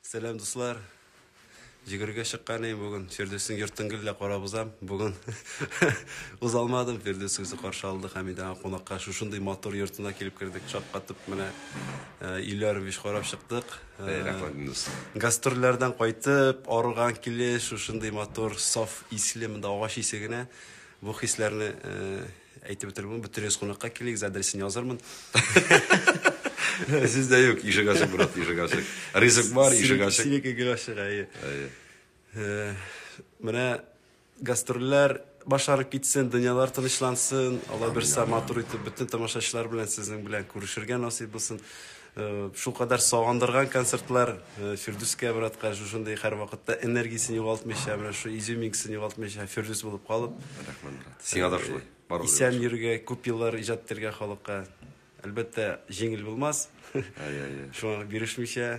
Сәлам, дуслар. Йөгерергә чыккан идем бүген. Фирдүснең йортын гел дә карап узам. Бүген уза алмадым. Фирдүс үзе каршы алды һәм инде аңа кунакка шушындый матур йортына килеп кердек. Шаккатып менә э, өйләр биш карап чыктык. Э, рәхмәт, дус. Гастрольләрдән кайтып, арыган килеш, шушындый матур, саф исле, монда агач исе генә. Бу хисләрне э, әйтеп бетереп булмый. Бөтенегез кунакка килегез, адресын язырмын. Сүз дә юк, ишек ачык, брат, ишек ачык. Ризык бар, ишек ачык. Синеке гел ачык, әйе. Әйе. Э, Менә гастрольләр башланып китсен, дөньялар тынычлансын, Алла бирсә, матур итеп бөтен тамашачылар белән сезнең белән күрешергә насыйп булсын. Э, Шулкадәр сагындырган концертлар э, Фирдүскә братка шушындый һәрвакытта энергиясен югалтмыйча, менә шу изюминкасын югалтмыйча Фирдүс булып калып, Рәхмәт, брат. Сиңа да шулай. Барлыгы исән йөрергә, күп еллар иҗат итәргә халыкка. Әлбәттә, җиңел булмас. Әйе, әйе. Шуңа бирешмичә.